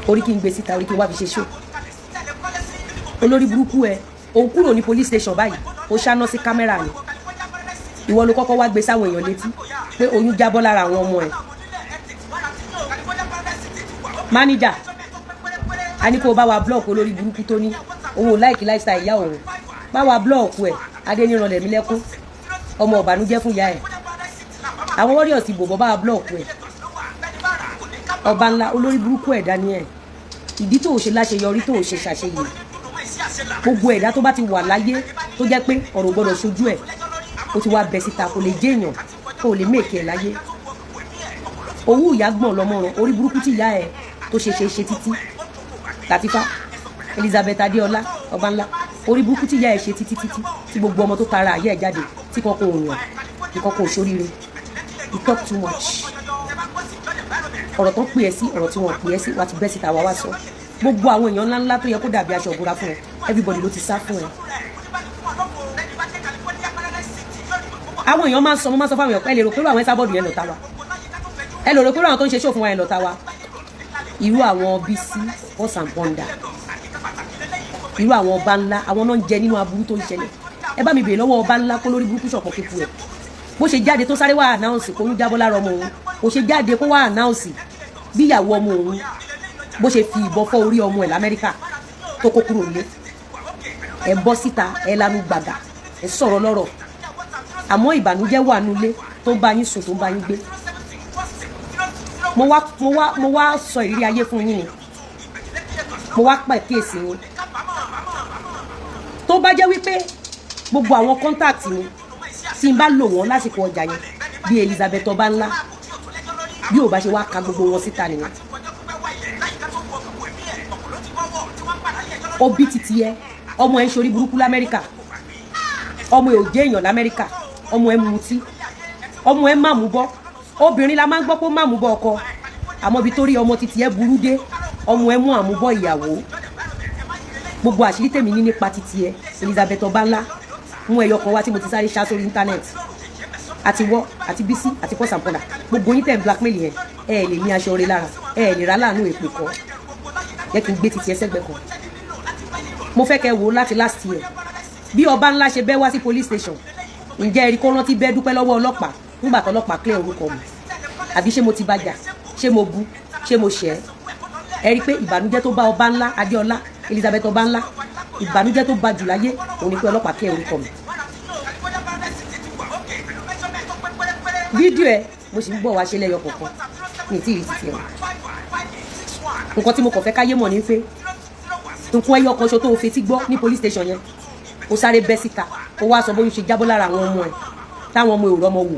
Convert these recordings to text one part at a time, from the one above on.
Orí kí n gbé síta, orí kí n wá fi ṣe show. Olórí burúkú ẹ, òun kúrò ní police station báyìí, ó ṣáná sí camera ni. Ìwọ ló kọ́kọ́ wá gbé sáwọn èèyàn létí pé oyún jábọ́ lára àwọn ọmọ ẹ. Manager, a ní kó o bá wa block olórí burúkú tó ní òun ò like lifestyle ìyá òun. Bá wa block ẹ. Adéníran lẹ̀mí lẹ́kún, ọmọ ọ̀bànújẹ́ fún ìyá ẹ̀. Àwọn warriors ti bò bọ́, bá wa block ẹ̀. Ọba ńlá, olórí burúkú ẹ̀dá ni ẹ̀. Ìdí tó o ṣe láṣeyọrí, tó o ṣe ṣàṣeyè, gbogbo ẹ̀dá tó bá ti wà láyé tó jẹ́ pé ọ̀rọ̀ gbọ́dọ̀ ṣojú ẹ̀, ó ti wá bẹ̀ síta, kò lè jẹ́ èèyàn, kò lè make ẹ̀ láyé. Owó ìyá gbọ̀n lọ́mọràn. Orí burúkú tí ìyá ẹ̀ tó ṣe ṣe ṣe títí, Latifa Elizabeth Adéọlá, ọba ńlá, orí burúkú tí ìyá ẹ̀ ṣe títí títí, tí gbogbo ọmọ tó tara àyẹ́ ẹ̀ jáde, tí kankan ò yàn, tí kankan ò ṣoríire. You talk too much. Ọ̀rọ̀ tó ń pè ẹ́ sí, ọ̀rọ̀ tí wọ́n pè ẹ́ sí, wàá ti bẹ́ síta, wá wá sọ. Gbogbo àwọn èèyàn ńláńlá tó yẹ kó dàbí aṣọ ìbora fún ẹ, everybody ló ti sá fún ẹ. Àwọn èèyàn máa ń sọ, mo máa ń sọ fáwọn èèyàn pé ẹ lè rò pé àwọn Esabod yẹn lọ́ta wa, ẹ lè rò pé àwọn tó ń ṣe show fún wa yẹn lọ́ta wa. Irú àwọn Bísí Pause and Ponder, irú àwọn ọba ńlá, àwọn náà ń jẹ nínú aburú tó ń ṣẹlẹ̀. Ẹ bá mi bèèrè lọ́wọ́ ọba ńlá kó lórí burúkú ṣọ̀pọ̀ kíkú ẹ̀, bó ṣe jáde tó sáré wá announce kó ń jábọ́ lára ọmọ òun, kò ṣe jáde kó wá announce bí ìyàwó ọmọ òun bó ṣe fi ìbọn fọ́ orí ọmọ ẹ̀ l'Amẹ́ríkà tó kó kúrò nílé. Ẹ bọ́ síta, ẹ lanu gbàgà, ẹ sọ̀rọ̀ lọ́rọ̀, àmọ́ ìbànújẹ́ wà nulẹ̀ tó ń bá yín sùn, tó ń bá yín gbé. Mo wá sọ ìrírí ayé fún yín ni, mo wá pàkíyèsí yín. Tó bá jẹ́ wípé gbogbo àwọn contact mi tí n bá lò wọ́n lásìkò ọjà yẹn bí Elizabeth Ọbańlá, bí ò bá ṣe wá ka gbogbo wọn síta nìyẹn. Ó bí titi ẹ, ọmọ ẹ ń ṣorí burúkú l'Amẹ́ríkà, ọmọ ẹ ò jẹ́ èèyàn l'Amẹ́ríkà, ọmọ ẹ mutí, ọmọ ẹ má mú bọ́. Obìnrin la máa ń gbọ́ pé ó má mú bọ́ ọkọ, àmọ́ ibi tó rí ọmọ titi ẹ burú dé, ọmọ ẹ mú àmúbọ́ ìyàwó. Gbogbo àṣírí tèmi ní nípa titi ẹ, Elizabeth Ọbańlá, mú ẹyọ kan wá tí mo ti sáré ṣá sórí íńtánẹ́ẹ̀tì. Àti wọ́ àti Bísí àti Pause and Ponder, gbogbo yín tẹ̀ ń blackmail yẹn, ẹ lè ní aṣọ orí lára, ẹ lè rà láàánú èpè kọ́. Jẹ́ kí n gbé titi ẹ sẹ́gbẹ̀ẹ́ kan. Mo fẹ́ kẹ́ wò ó láti last year, bí ọba ńlá ṣe bẹ́ wá sí police station. Ǹjẹ́ ẹ rí kó rántí bẹ́ dúpẹ́ lọ́wọ́ ọlọ́pàá nígbà tó ọlọ́pàá clear orúkọ mi? Àbí ṣé mo ti bàjà? Ṣé mo bu? Ṣé mo ṣẹ́ ẹ? Rí i pé ìbànújẹ́ tó bá ọba ńlá Adéọlá Elizabeth ọba ńlá, ìbànújẹ́ tó bá jù láyé òun ni pé ọlọ́pàá clear orúkọ mi. Fídíò ẹ, mo sì ń bọ̀ wá ṣe lẹ́yọ kọ̀ọ̀kan ní tí ì rí títí ẹ̀. Nǹkan tí mo kàn fẹ́ káyé mọ̀ ní pé nǹkan ẹyọ kan ṣo tó o fetí gbọ́ ní police station yẹn, o sáré bẹ́ síta, o wá sọ bóyá o ṣe jábọ́ lára àwọn ọmọ ẹ, táwọn ọmọ ẹ ò rọmọ wò.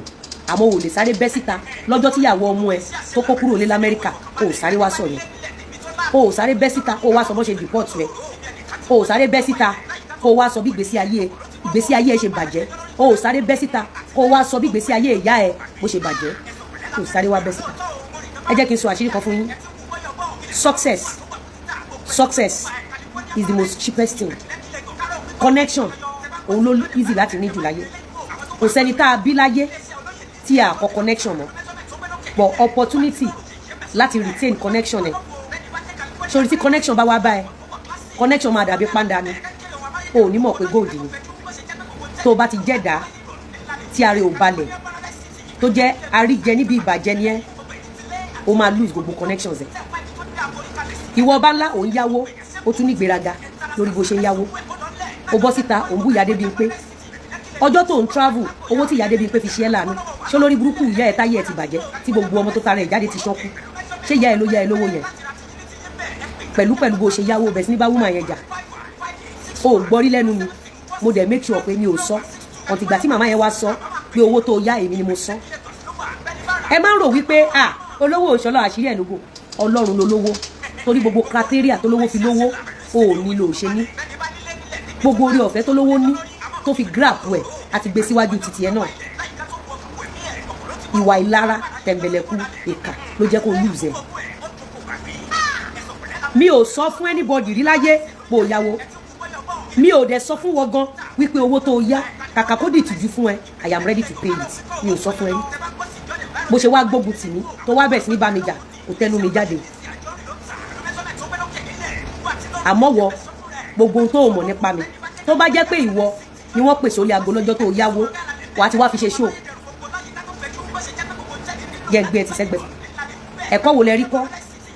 Àmọ́ ò lè sáré bẹ́ síta lọ́jọ́ tíyàwó ọmọ ẹ tó kó kúrò ní l'Amẹ́ríkà, o ò sáré wá sọ yẹn. O ò sáré bẹ́ síta kó o wá sọ bó ṣe deport rẹ. O ò sáré bẹ́ síta kó o wá sọ bí ìgbésí ayé ẹ ṣe bàjẹ́. O ò sáré bẹ́ síta kó o wá sọ bí ìgbésí ayé ìyá ẹ bó ṣe bàjẹ́. O ò sáré wá bẹ́ síta. Ẹ jẹ́ kí n sọ àṣírí kan fún yín. Success is the most cheapest thing. Connection, òun ló easy láti ní jù láyé. Kò sẹ́ni tá a bí láyé tí a kọ connection mọ́, but opportunity láti retain connection ẹ̀ sórí. Tí connection bá wá bá ẹ, connection máa dàbí pàǹdà ni, o ò ní mọ̀ pé gold ni. Tó o bá ti jẹ́dá tí ara ò balẹ̀, tó jẹ́ àríjẹ níbi ìbàjẹ́ ni ẹ́, o máa lose gbogbo connections ẹ̀. Ìwọ ọba ńlá, ò ń yáwó, ó tún ní ìgbéraga lórí bó ṣe ń yáwó. Ó bọ́ síta, ò ń bú ìyá Adébímpé. Ọjọ́ tó ń travel, owó tí ìyá Adébímpé fi ṣe é láàánú, ṣé lórí burúkú ìyá ẹ̀ táyé ẹ̀ ti bàjẹ́, tí gbogbo ọmọ tó tara ẹ̀ jáde ti ṣánkú, ṣé ìyá ẹ̀ ló yá ẹ lówó yẹn? Pẹ̀lú pẹ̀lú bó ṣe yáwó bẹ̀ sí ní bá woman yẹn jà, o ò gbọ́ rí lẹ́nu mi. Mo dẹ̀ make sure pé mi ò sọ ọ̀tìgbà tí màmá yẹn wá sọ pé owó tó yá èmi ni mo sọ. Ẹ máa ń rò wípé ah, olówó òṣọlọ, àṣírí ẹ̀ lógo. Ọlọ́run lolówó, torí gbogbo criteria tó lówó fi lówó, o ò nílò ṣe ní gbogbo orí ọ̀fẹ́ tó lówó ní tó fi grab ẹ̀ àti gbé síwájú títì ẹ̀ náà. Ìwà ìlara, tẹ̀m̀bẹ̀lẹ̀kù, ìkà ló jẹ́ kó lose ẹ̀. Mi ò sọ fún anybody rí láyé bó o yáwó. Mi ò dẹ̀ sọ fún wọn gan wípé owó tó o yá, kàkà kó dìtìjú fún ẹ, I am ready to pay it. Mi ò sọ fún ẹ rí. Bó ṣe wá gbógun tì mí, tó wá bẹ̀ sí ní bá mi jà, kò tẹnu mi jáde. Àmọ́ wọ gbogbo ohun tó o mọ̀ nípa mi, tó bá jẹ́ pé ìwọ ni wọ́n pè sórí aago lọ́jọ́ tó o yáwó, wàá ti wá fi ṣe ṣó jẹ́ gbé ẹ ti sẹ́gbẹ̀ẹ́. Ẹ̀kọ́ wo lẹ rí kọ́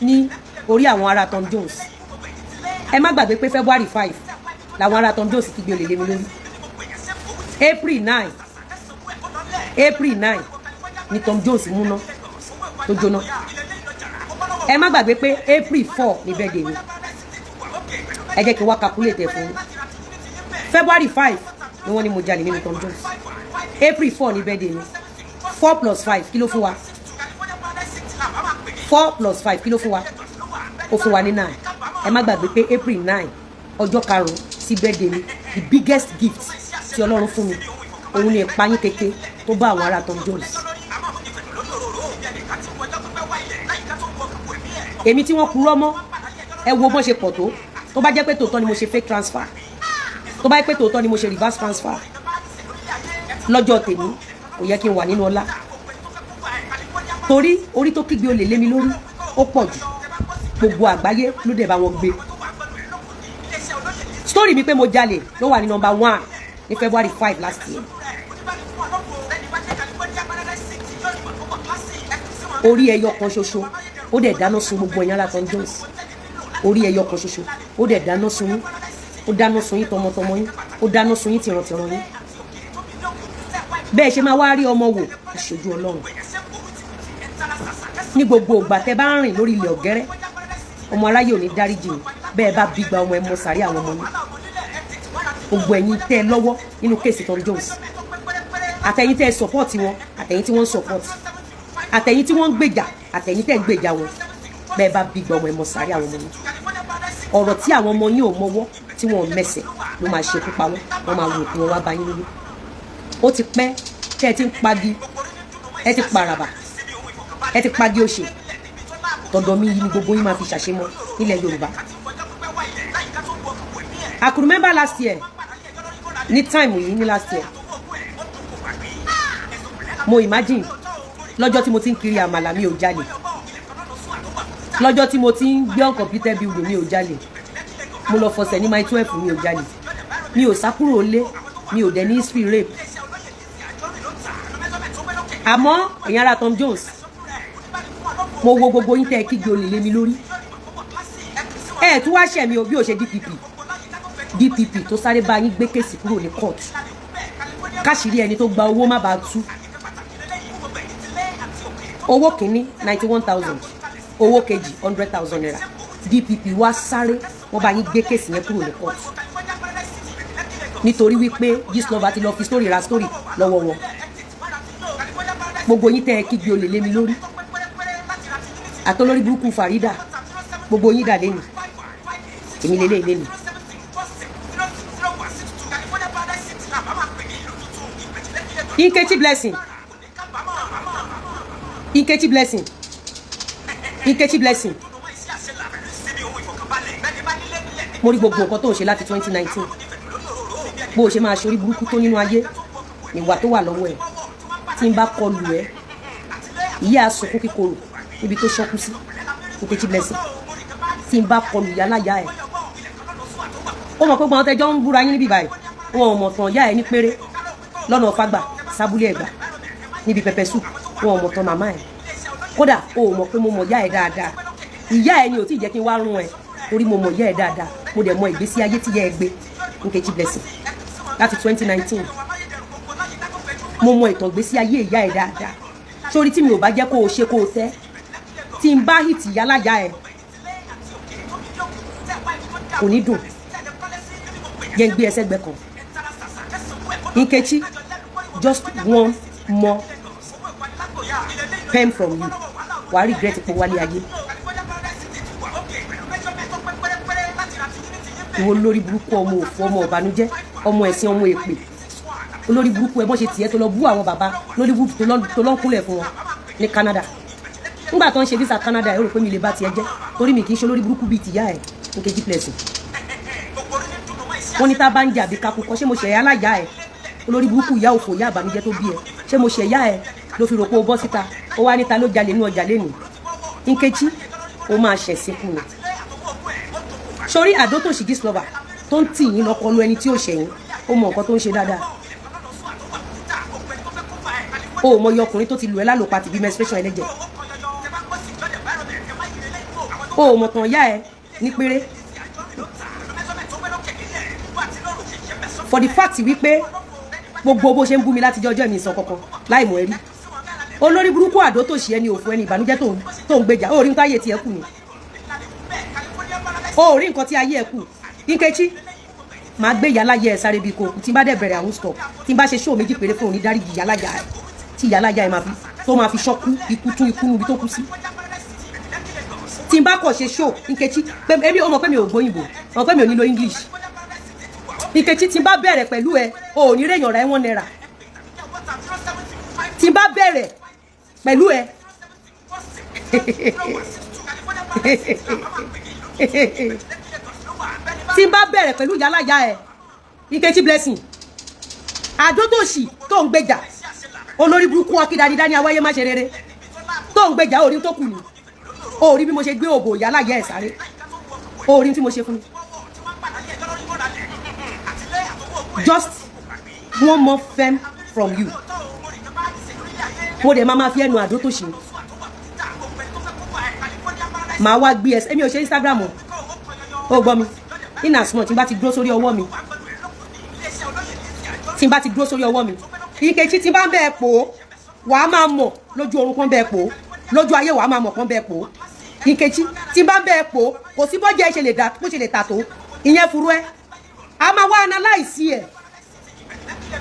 ní orí àwọn ará Tom Jones? Ẹ má gbàgbé pé February 5 làwọn ará Tom Jones kígbe olè lé mi lórí. April 9, April 9 ni Tom Jones múná tó jóná. Ẹ má gbàgbé pé April 4 ní birthday mi. Ẹ jẹ́ kí n wá calculate ẹ̀ fún yín. February 5 ni wọ́n ní mo jalè nínú Tom Jones. April 4 ní birthday mi. 4 plus 5, kí ló fún wa? 4 plus 5, kí ló fún wa? Ó fún wa ní 9. Ẹ má gbàgbé pé April 9, ọjọ́ karùn-ún sí birthday mi, the biggest gift tí Ọlọ́run fún mi, òun ni ìpayín keke tó bá àwọn ará Tom Jones. Èmi tí wọ́n purọ́ mọ́, ẹ wo bọ́n ṣe pọ̀ tó. Tó bá jẹ́ pé tòótọ́ ni mo ṣe fake transfer, tó bá jẹ́ pé tòótọ́ ni mo ṣe reverse transfer lọ́jọ́ tèmi, kò yẹ kí n wà nínú ọlá, torí orí tó kígbe olè lé mi lórí ó pọ̀ jù. Gbogbo àgbáyé ló dẹ̀ bá wọn gbé story mi pé mo jalè ló wà ní number 1 ní February 5 last year. Orí ẹyọ kan ṣoṣo, ó dẹ̀ dáná sun gbogbo ẹ̀yàn ara Tom Jones. Orí ẹyọ kan ṣoṣo, ó dẹ̀ dáná sun yín, ó dáná sun yín tọmọtọmọ yín, ó dáná sun yín tìrantìran yín. Bẹ́ẹ̀ ṣe máa wá rí ọmọ wò aṣojú Ọlọ́run ní gbogbo ìgbà tẹ́ bá ń rìn lórí ilẹ̀ ọ̀gẹ́rẹ́. Ọmọ aráyé ò ní dáríjì yín. Bẹ́ẹ̀ bá bí gba ọmọ, ẹ mọ sàrí àwọn ọmọ yín. Gbogbo ẹ̀yin tẹ́ ẹ lọ́wọ́ nínú case Tom Jones, àtẹ̀yin tẹ́ ẹ support wọn, àtẹ̀yin tí wọ́n ń support, àtẹ̀yin tí wọ́n ń gbèjà, àtẹ̀yin tẹ́ ń gbèjà wọn, bẹ́ẹ̀ bá bí gba ọmọ, ẹ mọ sàrí àwọn ọmọ yín. Ọ̀rọ̀ tí àwọn ọmọ yín ò mọwọ́ tí wọ́n ò mẹsẹ̀ ló máa ṣekú pa wọ́n. Wọ́n máa wò òkú wọn wá bá yín nílé. Ó ti pẹ́ tẹ́ ẹ ti ń pagi, ẹ ti paraba, ẹ ti pagi òṣè. Tọ̀dọ̀ mi yìí ni gbogbo yín máa fi ṣàṣemọ nílẹ̀ Yorùbá. I could remember last year ní time yìí, ní last year, mo imagine lọ́jọ́ tí mo ti ń kiri àmàlà, mi ò jalè. Lọ́jọ́ tí mo ti ń gbé uncompleted building, mi ò jalè. Mo lọ fọsẹ̀ ní Mile 12, mi ò jalè. Mi ò sá kúrò lé, mi ò dẹ̀ ní history rape. Àmọ́ ẹ̀yin ará Tom Jones, mo wo gbogbo yín tẹ́ ẹ kígbe olè lé mi lórí. Ẹ ẹ̀ tún wá ṣẹ̀ mi o. Bí o ṣe DPP, DPP tó sáré bá yín gbé case kúrò ní court, káṣírí ẹni tó gba owó má bàa tú. Owó kìíní 91,000, owó kejì ₦100,000. DPP wá sáré, wọ́n bá yín gbé case yẹn kúrò ní court, nítorí wípé Gistlover ti lọ fi story ra story lọ́wọ́ wọn. Gbogbo yín tẹ́ ẹ kígbe olè lé mi lórí, àtolórí burúkú Farida, gbogbo yín dà lẹ́nu èmi lélẹ́yìn lẹ́nu. Nkechi Blessing, Nkechi Blessing, Nkechi Blessing, mo rí gbogbo nǹkan tó ń ṣe láti 2019. Bó o ṣe máa ṣorí burúkú tó nínú ayé, ìwà tó wà lọ́wọ́ ẹ̀, tí n bá kọlù ẹ, ìyá àsunkún kíkorò níbi tó ṣọ́kú sí. Nkechi Blessing, tí n bá kọlù ìyá láyà ẹ̀, ó mọ̀ pé gbọ́n tẹjọ́ ń búra yín níbí báyìí, wọn ò mọ̀ tán ìyá ẹ̀ ní péré lọ́nà Fágbà sábúlé Ẹ̀gbá níbi pepper soup. Wọn ò mọ̀ tán màmá ẹ̀. Kódà o ò mọ̀ pé mo mọ̀ ìyá ẹ̀ dáadáa. Ìyá ẹ̀ ni ò tí ì jẹ́ kí n wá rún ẹ, torí mo mọ̀ ìyá ẹ̀ dáadáa. Mo dẹ̀ mọ ìgbésí ayé tí ìyá ẹ̀ gbé. Nkechi Blessing, láti 2019, mo mọ ìtàn ìgbésí ayé ìyá ẹ̀ dáadáa. Sórí tí mi ò bá jẹ́ kó o ṣe kó o tẹ́, tí n bá hit ìyá láyà ẹ̀, kò ní dùn. Jẹ́ ń gbé ẹsẹ̀ gbẹ kan. Nkechi, just one more pen from you, wàá regret pé wálé ayé. Ìwọ olórí burúkú, ọmọ òfò, ọmọ ọ̀bànújẹ́, ọmọ ẹ̀sìn, ọmọ èpè, olórí burúkú ẹ. Bọ́n ṣe tiẹ̀ tó lọ bú àwọn bàbá lórí burúkú tó lọ ń kúnlẹ̀ fún wọn ní Canada nígbà tó ń ṣe visa Canada. Ẹ rò pé mi lè bá tiẹ̀ jẹ́, torí mi kì í ṣe olórí burúkú bíi tìyá ẹ. Nkechi Blessing, wọ́n ní tá a bá ń jà bí kakú kọ́. Ṣé mo ṣẹ̀yà aláya ẹ, olórí burúkú, ìyá òfò, ìyá àbànújẹ́ tó bí ẹ? Ṣé mo ṣẹ̀yà ẹ ló fi rò pé o bọ́ síta, ó wá níta ló jalè nínú ọjà lẹ́nu? Nkechi, ó máa ṣẹ̀sìn kù ni. Sórí àdótòṣì Gistlover tó ń tì yín lọ́kọlù ẹni tí ò ṣẹ̀yìn, ó mọ nǹkan tó ń ṣe dáadáa. O ò mọ iye ọkùnrin tó ti lù ẹ́ lálòpá tìbí menstruation ẹlẹ́jẹ̀. O ò mọ̀ tàn yá ẹ ní péré. For the fact wípé gbogbo bó ṣe ń bú mi láti jẹ́ ọjọ́ mi sọ kankan láì mọ̀ ẹ́ rí, olórí burúkú àdótòṣì, ẹni òfò, ẹni ìbànújẹ́ tó ń gbèjà, ó rí nǹkan ayé tiẹ̀ kù ni, ó rí nǹkan tí ayé ẹ̀ kù. Nkechi, máa gbé ìyáláyà ẹ sáré bí kò tí n bá dẹ̀ bẹ̀rẹ̀ àwọn stop. Tí n bá ṣe show méjì péré fún òní, dáríjì ìyáláyà ẹ tí ìyáláyà ẹ máa fi tó máa fi ṣọ́kú ikú tún ikú níbi tó kú sí. Tí n bá kọ̀ ṣe show, Nkechi, pé èmi ò mọ̀ pé mi ò gbóyìnbó, mọ̀ pé mi ò nílò English. Nkechi, tí n bá bẹ̀rẹ̀ pẹ̀lú ẹ, o ò ní rèèyàn ra ẹ ₦1. Tí n bá bẹ̀rẹ̀ pẹ̀lú ẹ, tí n bá bẹ̀rẹ̀ pẹ̀lú ìyáláyà ẹ, Nkechi Blessing, àdótòṣì tó ń gbèjà, olórí burúkú akídadídá ní awáyé má ṣe rere tó ń gbèjà, orí tó kù ní orí bí mo ṣe gbé òbò ìyáláyà ẹ sáré, orí tí mo ṣe fún mi. Just one more firm from you, mo dẹ̀ máa ma fi ẹnu àdótòṣì màá wá gbé ẹsẹ̀. Èmi ò ṣe Instagram o, ó gbọ́ mi? In as much tí n bá ti dúró sórí ọwọ́ mi, tí n bá ti dúró sórí ọwọ́ mi, Nkechi, tí n bá ń bẹ́ẹ̀ pò ó, wàá máa mọ̀ lójú orun kan bẹ́ẹ̀ pò ó, lójú ayé wàá máa mọ̀ kan bẹ́ẹ̀ pò ó. Nkechi, tí n bá ń bẹ́ẹ̀ pò ó, kò sí bọ́jà ẹ ṣe lè dà bó ṣe lè tà tó ìyẹn furu ẹ, a máa wá analyse ẹ.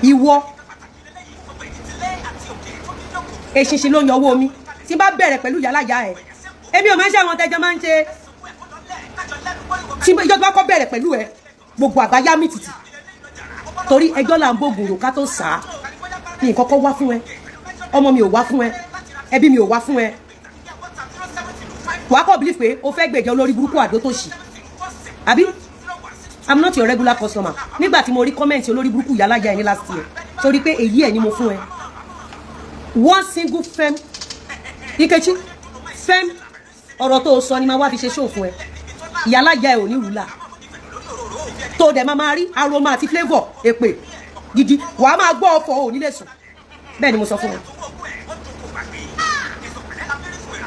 Ìwọ eṣinṣin ló ń yọ owó mi. Tí n bá bẹ̀rẹ̀ pẹ̀lú yàláyà ẹ̀, èmi ò máa ń ṣe àwọn tẹjọ máa ń ṣe. Tí ìjọba kọ́ bẹ̀rẹ̀ pẹ̀lú ẹ, gbogbo àgbáyá mi tìtì, torí ẹjọ́ là ń bògùn rò ká tó sà á ní nǹkan kọ́ wá fún ẹ. Ọmọ mi ò wá fún ẹ, ẹbí mi ò wá fún ẹ. Wàá kọ́ believe pé o fẹ́ gbèjà olórí burúkú àdótòṣì, àbí? I'm not your regular customer. Nígbà tí mo rí comment olórí burúkú yàláyà ẹ ní last year, torí pé èyí ẹ̀ ni mo fún ẹ, one single firm. Nkechi, firm ọ̀rọ̀ tó o sọ ni máa wá fi ṣe show fún ẹ. Ìyáláyà ẹ ò ní rúlà tó dẹ̀ máa máa rí aroma àti flavour èpè gidi, wàá máa gbọ́ ọ̀fọ̀, ò ní lè sùn. Bẹ́ẹ̀ ni mo sọ fún ẹ,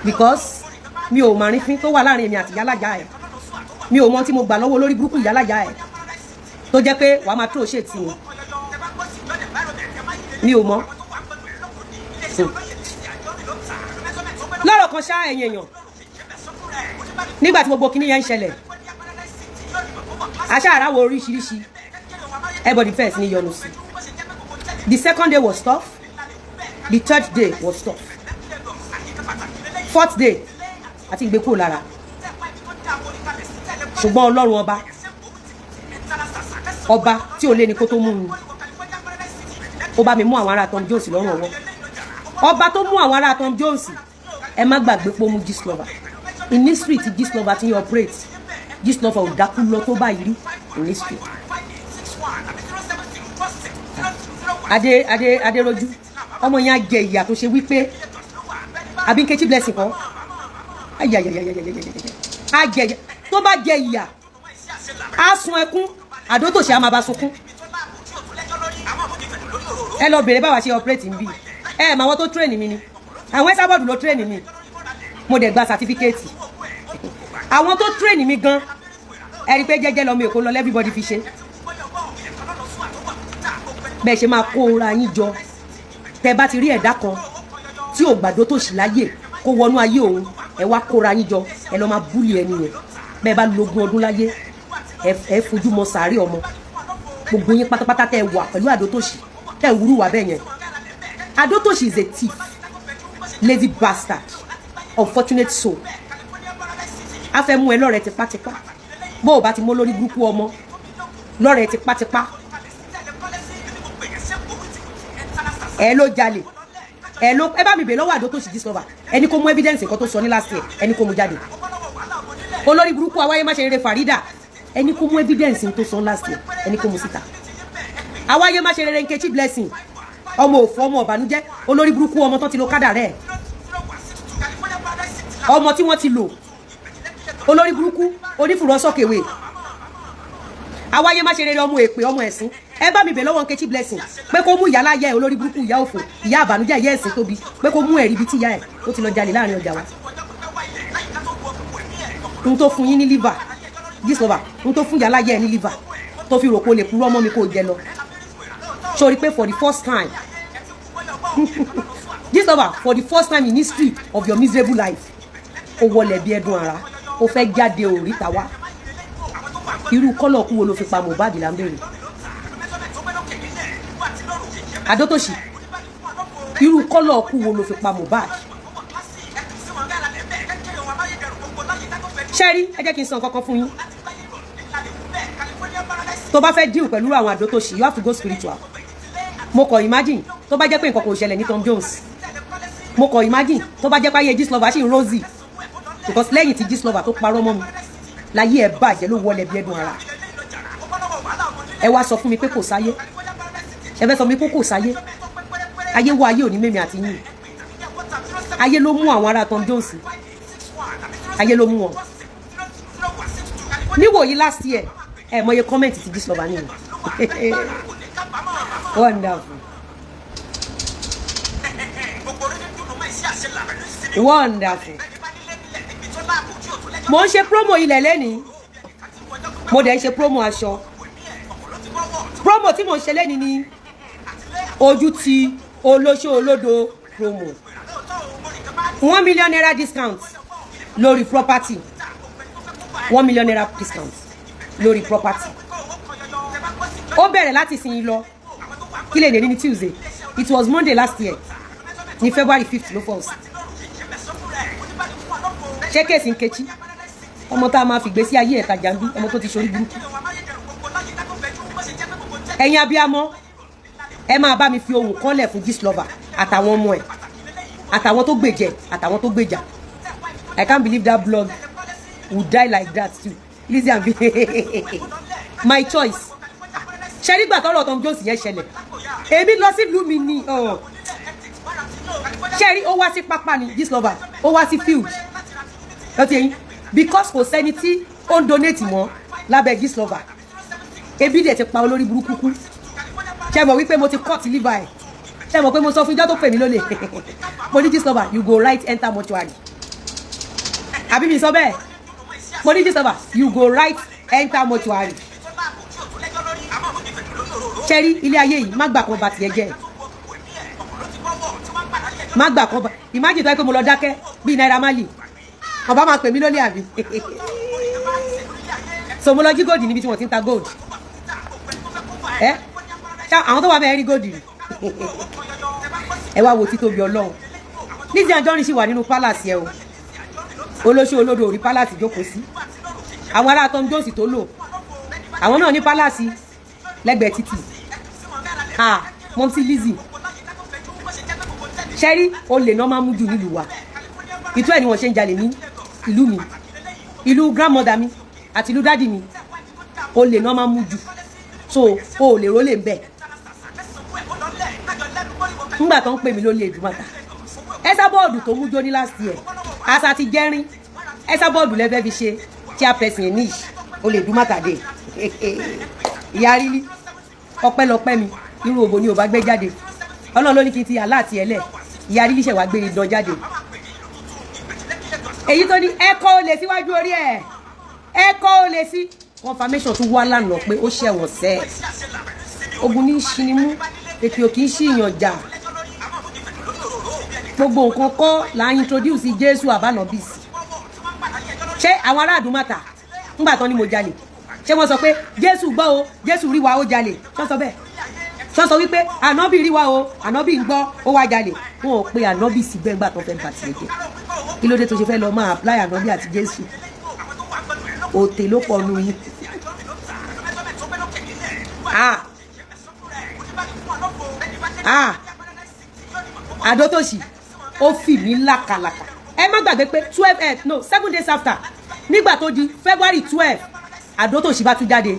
because mi ò mà rífín tó wà láàrin èmi àti ìyáláyà ẹ. Mi ò mọ tí mo gbà lọ́wọ́ olórí burúkú ìyáláyà ẹ tó jẹ́ pé wàá máa tó ṣe tì mí. Mi ò mọ lọ́rọ̀ kan ṣá. Ẹ̀yìn èèyàn, nígbà tí gbogbo kinní yẹn ń ṣẹlẹ̀, aṣá àráwọ̀ oríṣiríṣi, everybody first ní yọnu sí. The second day was tough, the third day was tough, fourth day àti ìgbé kúrò lára. Ṣùgbọ́n Ọlọ́run ọba, ọba tí ò lé ní kó tó mú mi, ó bá mi mú àwọn ará Tom Jones lọ́rùn ọwọ́. Ọba tó mú àwọn ará Tom Jones, ẹ má gbàgbé pé ó mú Gistlover. In history tí Gistlover ti ń operate, Gistlover ò dákú lọ tó báyìí rí in history. Adé adé Adéròjú, ọmọ yẹn á jẹ ìyà tó ṣe wípé àbí Nkechi Blessing kan ayayayayayayaya á jẹ ìyà. Tó bá jẹ ìyà, á sun ẹkún, àdótòṣe á máa bá sunkún. Ẹ lọ bèrè báwa ṣe operate ń bí ẹ mọ àwọn tó train mi ni. Àwọn ẹ́sàbọ̀dù ló train mi, mo dẹ̀ gba certificate. Àwọn tó train mi gan, ẹ rí i pé jẹ́jẹ́ lọ́mọ Èkó lọ, everybody fi ṣe bẹ́ẹ̀ ṣe máa kó ra yín jọ. Tẹ bá ti rí ẹ̀dá kan tí ò gbàdó tó sì láyè kó wọnú ayé òun, ẹ wá kóra yín jọ, ẹ lọ máa bully ẹni yẹn. Bẹ́ẹ̀ bá lógún ọdún láyé, ẹ fojú mọ sàárè ọmọ gbogbo yín pátápátá tẹ wà pẹ̀lú àdótòṣì tẹ ń wúrú wà bẹ́ẹ̀ yẹn. Àdótòṣì is a thief, lazy bastard, unfortunate soul. A fẹ́ mú ẹ lọ́rẹ̀ẹ́ tipátipá. Bó o bá ti mú lórí burúkú ọmọ lọ́rẹ̀ẹ́ tipátipá, ẹ ló jalè, ẹ ló ẹ bá mi bè lọ́wọ́ àdótòṣì Gistlover. Ẹni kó mú evidence nǹkan tó sọ ní last year, ẹni kó mú jáde. Olórí burúkú awáyé má ṣe rere Farida, ẹni kó mú evidence tó sọ last year, ẹni kó mú síta. Awáyé má ṣe rere Nkechi Blessing, ọmọ òfò, ọmọ ọ̀bànújẹ́, olórí burúkú, ọmọ tó ti lo kádà rẹ̀, ọmọ tí wọ́n ti lò, olórí burúkú onífùrọ́sọ̀kèwé. Àwáyé má ṣe rere, ọmọ èpè, ọmọ ẹ̀sìn. Ẹ bá mi bẹ̀ lọ́wọ́ Nkechi Blessing pé kó mú ìyá láyé ẹ̀, olórí burúkú, ìyá òfò, ìyá àbànújẹ́, ìyá ẹ̀sìn tóbi, pé kó mú ẹ̀rí ibi tí ìyá ẹ̀ ó ti lọ jalè láàrin ọjà wa. N tó fún yín ní liver, Gistlover, n tó fún ìyá láyé ẹ̀ ní liver tó fi rò pé o lè purọ́ mọ́ mi kó o jẹ lọ sórí pé for the first time, Gistlover, for the first time in history of your miserable life, ó wọlé bí ẹdun ara, ó fẹ́ jáde òríta wá. Irú kọ́lọ̀ kú wo ló fi pa Mohbad là ń bèrè. Adótòṣì, irú kọ́lọ̀ kú wo ló fi pa Mohbad? Ṣẹ́rí, ẹ jẹ́ kí n sọ nǹkan kan fún yín. Tó bá fẹ́ deal pẹ̀lú àwọn àdótòṣì, you have to go spiritual. Mo kàn imagine tó bá jẹ́ pé nǹkan kò ṣẹlẹ̀ ní Tom Jones. Mo kàn imagine tó bá jẹ́ pé ayé Gistlover ṣì ń rosy, because lẹ́yìn tí Gistlover tó parọ́ mọ́ mi láyé ẹ̀ bàjẹ́, ló wọlé bí ẹdun ara. Ẹ wá sọ fún mi pé kò sáyé. Ẹ fẹ́ sọ mi pé kò sáyé. Ayé wọ ayé òní mímí àti yín. Ayé ló mú àwọn ará Tom Jones, ayé ló mú wọn. Níwòyí last year, ẹ mọye comment ti Gistlover nínú. Wonderful, wonderful. Mo ń ṣe promo ilẹ̀ lẹ́nìí, mo dẹ̀ ń ṣe promo aṣọ. Promo tí mo ń ṣe lẹ́nìí ni ojú ti olóṣó olódo promo, ₦1 million discount lórí property, ₦1 million discount lórí property. Ó bẹ̀rẹ̀ láti sin lọ. Kí lè ní Tuesday? It was Monday last year ní February 5th ló fọ́ sí. Ṣé case Nkechi, ọmọ tá a máa fìgbésí ayé ẹ̀ta jàǹbí, ọmọ tó ti ṣorí burúkú. Ẹ̀yin abiyamọ, ẹ máa bá mi fi ohùn kọ́lẹ̀ fún Gistlover àtàwọn ọmọ ẹ̀, àtàwọn tó gbèjẹ, àtàwọn tó gbèjà. I can't believe that blog would die like that too. Lizzy and my choice. Ṣe nígbà tọ́rọ̀ Tom Jones yẹn ṣẹlẹ̀, èmi lọ sílùú mi ni. Ṣe rí, ó wá sí pápá ni Gistlover, ó wá sí field lọ́tí eyín, because kò sẹ́ni tí ó ń donate mọ́ lábẹ́ Gistlover. Ebi dẹ̀ ti pa olórí burúkú kú. Ṣe mọ̀ wípé mo ti cut liver ẹ̀? Ṣe mọ̀ pé mo sọ fún ijọ́ tó pè mí lólè, mo ní, "Gistlover, you go right enter mortuary"? Àbí mi sọ bẹ́ẹ̀? Mo ní, "Gistlover, you go right enter mortuary." Ṣe rí ilé ayé yìí, má gbà kan bá tiẹ̀ jẹ́, má gbà kan bá. Imagine tó yẹ pé mo lọ dákẹ́ bíi Naira Marley, ọba máa pè mí lólè, àbí? So mo lọ jí gold níbi tí wọ́n ti ń ta gold. Ẹ ṣá àwọn tó wà bẹ́ẹ̀ rí gold rí. Ẹ wá wo títóbi Ọlọ́run. Lizzy Anjorin sì wà nínú palace ẹ o. Olóṣó olódò orí palace jókòó sí. Àwọn ará Tom Jones tó lò, àwọn náà ní palace lẹ́gbẹ̀ẹ́ títì. Ah, mọ́mísí Lizzy, ṣẹ́rí, olè náà máa mú jù nílùú wa. Ìtú ẹ̀ ni wọ́n ṣe ń jalè ní ìlú mi, ìlú grandmother mi àti ìlú daddy mi. Olè náà máa mú jù, so o ò lè rólè ń bẹ̀. Ńgbà tó ń pè mí lólè ìdúmọ̀tà, Esabod tó mú jó ní last year, àṣà ti jẹ́rín. Esabod lẹ́fẹ́ fi ṣe chairperson ní olè ìdúmọ̀tà dé. Ìyá rírí, ọpẹ́lọpẹ́ mi, irú òbò ni ò bá gbé jáde. Ọlọ́run ló ní kí n ti àlá àti ẹlẹ̀. Ìyá rírí ṣẹ̀ wá gbé idán jáde, èyí tó ní ẹ̀kọ́ olè síwájú orí ẹ̀, ẹ̀kọ́ olè sí. Confirmation tún wá lánàá pé ó ṣẹ̀wọ̀n sẹ́. Ogun ní í ṣinimú, èpè ò kì í ṣìyàn jà. Gbogbo nǹkan kọ́ là ń introduce Jésù àbánàbí sí. Ṣé àwọn ará àdúmàtà ńgbà tán ni mo jalè, ṣé wọ́n sọ pé Jésù gbọ́ o, Jésù rí wa, ó jalè? Ṣé wọ́n sọ bẹ́ẹ̀? Ṣé wọ́n sọ wípé ànábì rí wa o, ànábì ń gbọ́, ó wá jalè? Wọn ò pe ànábì sí bẹ́ẹ̀ ńgbà tó fẹ́ bà tiẹ̀ jẹ́. Kí ló dé tó ṣe fẹ́ lọ máa apply ànábì àti Jésù? Òtè ló pọ̀ nù yín. Ah ah, àdótòsí, ó fì mí lákàlàkà. Ẹ má gbàgbé pé 12, no, 7 days after, nígbà tó di February 12, àdótòsí bá tún jáde,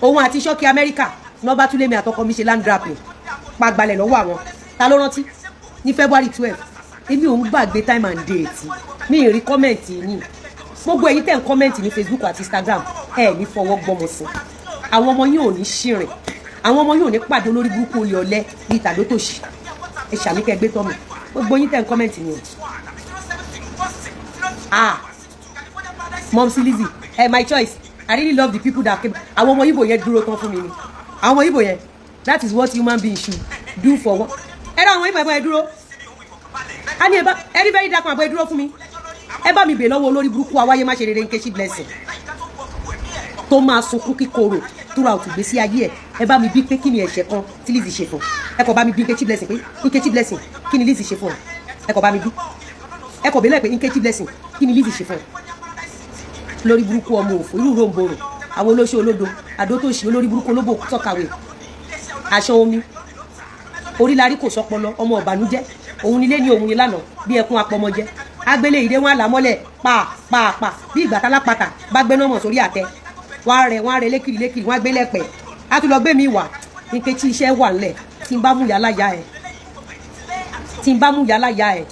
òun àti ṣọ́ọ̀kì Amẹ́ríkà ní wọ́n bá tún lémi àtọkọ mi ṣe land grabbing, pagbalẹ̀ lọ́wọ́ àwọn. Ta ló rántí ní February 12? Èmi ò ń gbàgbé time and date. Mi ì rí comment yìí. Gbogbo ẹ̀yin tẹ̀ ń comment ní Facebook àti Instagram, ẹ̀ ní fọwọ́ gbọ́mọ sí. Àwọn ọmọ yín ò ní ṣìrìn, àwọn ọmọ yín ò ní pàdé olórí burúkú, olè, ọ̀lẹ bíi tàdótòṣì. Ẹ ṣàmì kẹ́ gbé tọ́ mi. Gbogbo yín tẹ̀ ń comment ni o. Ah, Mumsy Lizzy, eh, my choice. I really love the people that came. Àwọn ọmọ Igbo yẹn dúró tán fún mi ni. Àwọn ọmọ Igbo yẹn, that is what human beings should do for one. Ẹ dá àwọn Igbo ẹ̀bọ̀n ẹ dúró. A ní ẹ bá ẹ rí very dark man, àbọ̀ ẹ dúró fún mi. Ẹ bá mi bè lọ́wọ́ olórí burúkú awáyé má ṣe rere Nkechi Blessing tó máa sunkún kíkorò throughout ìgbésí ayé ẹ. Ẹ bá mi bí pé kí ni ẹ̀ṣẹ̀ kan tí Lizzy ṣe fún ẹ? Kò bá mi bí Nkechi Blessing pé, Nkechi Blessing, kí ni Lizzy ṣe fún ẹ? Ẹ kò bá mi bí, ẹ kò bílẹ̀ pé, Nkechi Blessing, kí ni Lizzy ṣe fún ẹ? Lórí burúkú, ọmọ òfò, irú ròǹbòrò, àwọn olóṣó, olódo, àdótòṣì, olórí burúkú, olóbò, tọ́kàwé aṣọ omi orílarí, kò sọpọlọ, ọmọ ọ̀bànújẹ́. Òun nílé ní òun ní lánàá bí ẹkún apọmọjẹ agbélé ìdè wọn àlámọ́lẹ̀ pa pa pa bí ìgbà tálápàtà bá gbéná mọ̀ sórí àtẹ. Wọn á rẹ, wọn á rẹ lékiri lékiri, wọn á gbé lẹ́pẹ̀, á tún lọ gbé mi wà. Nkechi, iṣẹ́ wà ńlẹ̀. Tí n bá mú yàrá ya ẹ̀, tí n bá mú yàrá ya ẹ̀,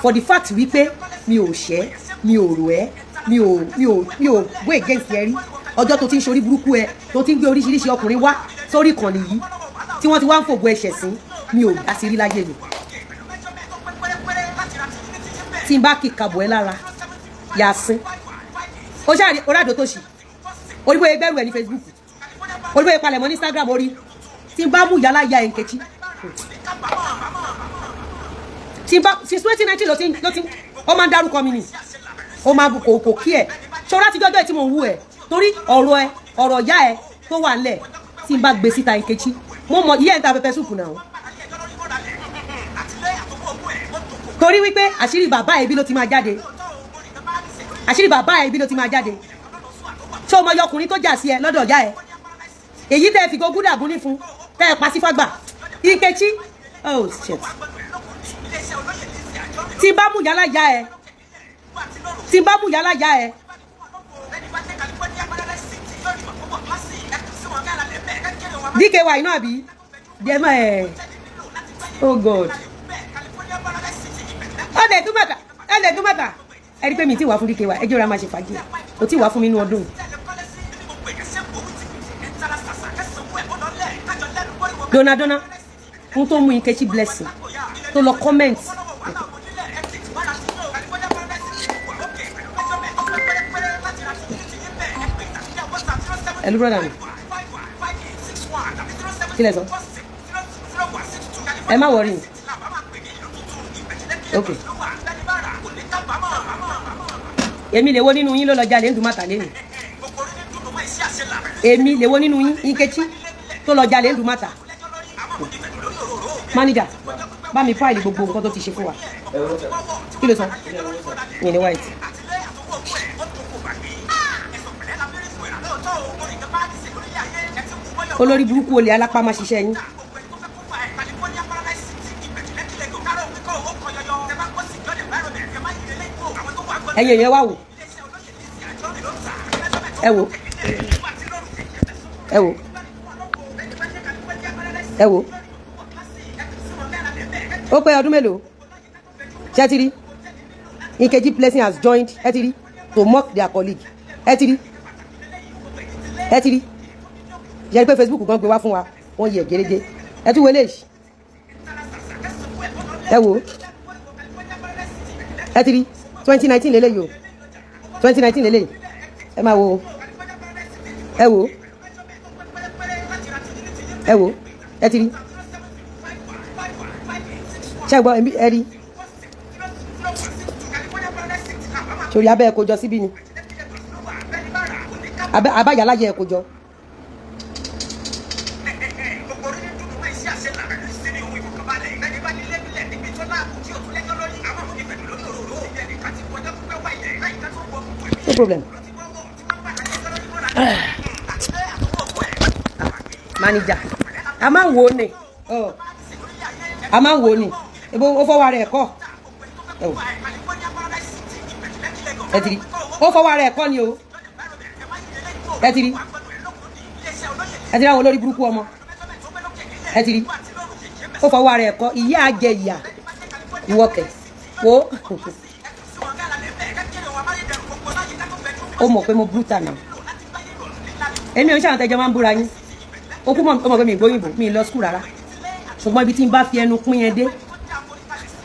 for the fact wípé mi ò ṣẹ́, mi ò rò ẹ́, mi ò go against ẹ rí. Ọjọ́ tó ti ń ṣorí burúkú ẹ, tó ti ń gbé oríṣiríṣi ọkùnrin wá sórí ìkànnì yìí, tí wọ́n ti wá ń fògo ẹ̀ṣẹ̀ sí, mi ò dá sí rí láyé mi. Tí n bá kì kàbọ̀ ẹ lára yàsín, ó ṣáà orádò tó ṣì orí bóyá gbẹ́rù ẹ ní Facebook, orí bóyá palẹ̀mọ́ ní Instagram, orí tí n bá mú yàrá ya ẹ̀. Nkechi, tí n bá since 2019 ló ti ó máa ń dárúkọ mi ni, ó máa kò kí ẹ ṣọ́ra ti jọ́jọ́ ẹ̀ tí mò ń wú ẹ̀, torí ọ̀rọ̀ ẹ, ọ̀rọ̀ ìyá ẹ tó wà ńlẹ̀, tí n bá gbé síta, Nkechi, mo mọ ìyá ẹ̀ ń ta pepper soup náà, torí wípé àṣírí bàbá ẹ̀ bí ló ti máa jáde, àṣírí bàbá ẹ̀ bí ló ti máa jáde. Ṣé o mọ iye ọkùnrin tó jà sí ẹ lọ́dọ̀ ìyá ẹ, èyí tẹ́ ẹ fi gógún dàgún ní fún, tẹ́ ẹ pa sí fágbà? Nkechi, oh shit, tí n bá mú yálà ya ẹ, tí n bá mú yálà ya ẹ. DKY náà àbí dẹ́mọ̀ ẹ̀. Oh God, ọ̀dẹ̀ tó bàtà, ọ̀dẹ̀ tó bàtà. Ẹ rí pé mi ti wà fún DKY, ẹ jẹ́ òrà máa ṣe fàájì, kò tí wà fún mi nínú ọdún yìí. Donadona fún tó mú Nkechi Blessing tó lọ comment. Hello, brother mi, kí lẹ sọ? Ẹ má worry. Ok, èmi lè wo nínú yín ló lọ jalè ń dùn mọ́ta lẹ́nu? Èmi lè wo nínú yín, Nkechi, tó lọ jalè ń dùn mọ́ta? Manager, bá mi file gbogbo nǹkan tó ti ṣe fún wa. Kí ló sọ yìí ní white? Olórí burúkú, olè, alápá máa ṣiṣẹ́ yín. Ẹ̀yin èèyàn, wá wò, ẹ wò, ẹ wò, ẹ wò. Ó pé ọdún mélòó? Ṣé ti rí? Nkechi Blessing has joined, ẹ ti rí, to mock their colleague. Ẹ ti rí, ẹ ti rí. Yẹ pé Facebook gan gbé wá fún wa, wọ́n yẹ gẹ́gẹ́. Ẹ tún wọlé yìí, ẹ wò, ẹ ti rí. 2019 lélẹ́yìí o, 2019 lélẹ́yìí. Ẹ máa wo, ẹ wò, ẹ wò, ẹ ti rí. Ṣé ẹ gbọ́? Ẹ rí sórí abẹ́ ẹ kó jọ síbí ni abáyáláyé ẹ kó jọ. No problem. Manager, a máa ń wo ni, a máa ń wo ni. Ebo ó fọwọ́ ara ẹ̀ kọ́ ẹ ti rí, ó fọwọ́ ara ẹ̀ kọ́ ni o. Ẹ ti rí, ẹ ti rí àwọn olórí burúkú ọmọ. Ẹ ti rí, ó fọwọ́ ara ẹ̀ kọ́. Ìyá àjẹ ìyà ìwọkẹ̀ wo. Ó mọ̀ pé mo brutal now. Èmi ò ń ṣàwọn tẹjọ máa ń búra yín. Ó kú mọ̀ ọmọ pé mi ìgbóyìnbó, mi ì lọ school rárá, ṣùgbọ́n ibi tí n bá fi ẹnu pín yẹn dé,